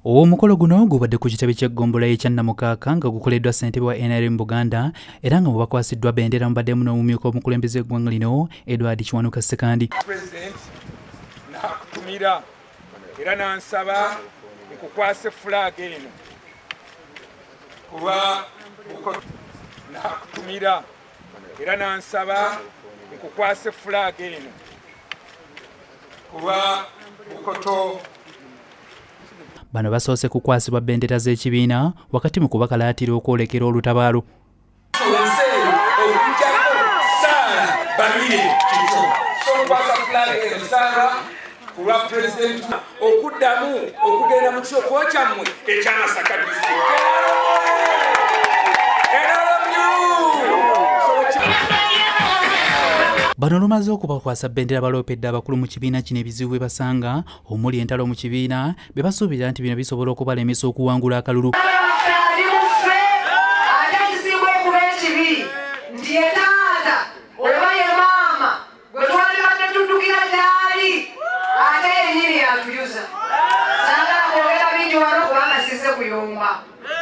Omukolo guno gubadde ku kitebe ky'eggombolola y'e Kyannamukaaka nga gukoleddwa ssentebe wa NRM Buganda era nga mu bakwasiddwa bendera mubaddemu n'omumyuka w'omukulembeze w'eggwanga lino Edward Kiwanuka Ssekandi. President nakutumira era nansaba nkukwase flag eno kulwa nakutumira era nansaba nkukwase flag eno kulwa Bukoto. Bano basoose kukwasibwa bendera z'ekibiina wakati mu kubakalaatira okwolekera olutabaalo. Kulwa pulezidenti okuddamu okugenda mu kifo kyammwe ekyamasaka disitulikiti. Bano olumaze okubakwasa bendera baloopedde abakulu mu kibiina kino ebizibu bye basanga omuli entalo mu kibiina bye basuubira nti bino bisobola okubalemesa okuwangula akalulu.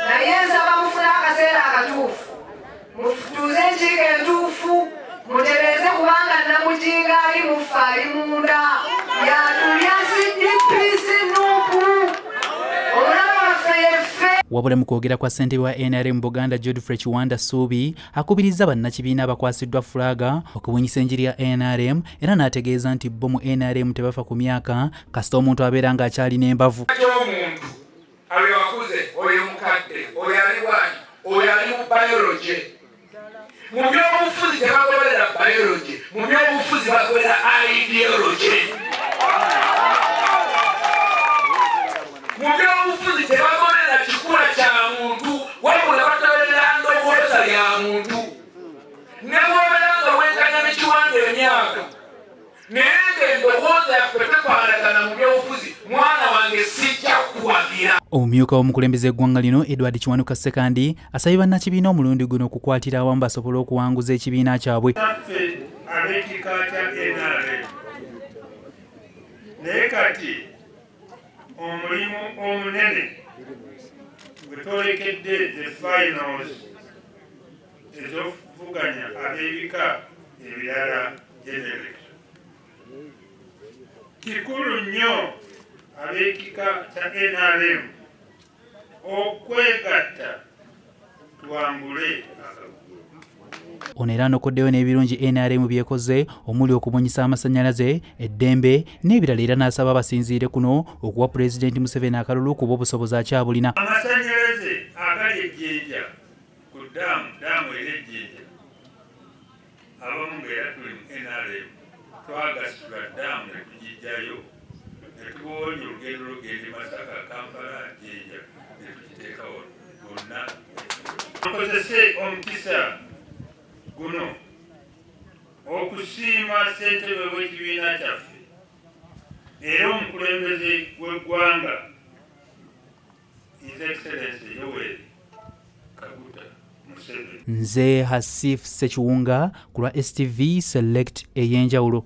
Naye nsaba mufune akaseera akatuufu mutuuze enkiiko entuufu mutereeze kubanga Namujinga ali muffe ali munda yatulya CDPC Nuupu omulabe waffe yeffe. Wabula mu kwogera kwa ssentebe wa NRM Buganda Godfrey Kiwanda Ssuubi akubirizza bannakibiina abakwasiddwa fulaaga okubunyisa enjiri ya NRM era n'ategeeza nti bo mu NRM tebafa ku myaka kasita omuntu abeera ng'akyalina embavu. Omuntu abe wakuze oyo mukadde oyo ali bwani oyo ali mu biology. Mu byobufuzi tebagoberera biology, mu byobufuzi bagoberera ideology. Mu byobufuzi tebagoberera kikula kya muntu wabula bagoberera ndowooza ya muntu. Ne bw'obeera nga wenkanya ne Kiwanda emyaka naye ng'endowooza yaffe tefaanagana mu byobufuzi, mwana wange sijja kukuwagira. Omumyuka w'omukulembeze w'eggwanga lino Edward Kiwanuka Ssekandi asabye bannakibiina omulundi guno okukwatira awamu basobole okuwanguza ekibiina kyabwe. Ffe ab'ekika kya NRM naye kati omulimu omunene gwe twolekedde the finals ez'okuvuganya ab'ebika ebirala generate. Kikulu nnyo ab'ekika kya NRM okwegatta tuwangule akalulu. Ono era anokoddeyo n'ebirungi NRM by'ekoze omuli okubunyisa amasannyalaze, eddembe n'ebirala era n'asaba abasinziire kuno okuwa Pulezidenti Museveni akalulu kuba obusobozi akyabulina. Amasannyalaze agali e Jinja ku ddaamu, ddaamu era e Jinja abamu ng'era tuli mu NRM twagasitula ddaamu ne tugiggyayo ne tubawonya olugendo lw'okugenda e Masaka, Kampala, Jinja ne tugiteeka wonna. Nkozese omukisa guno okusiima ssentebe w'ekibiina kyaffe era omukulembeze w'eggwanga His Excellency Yoweri Kaguta Museveni. Nze Hasif Ssekiwunga ku lwa STV Select ey'enjawulo.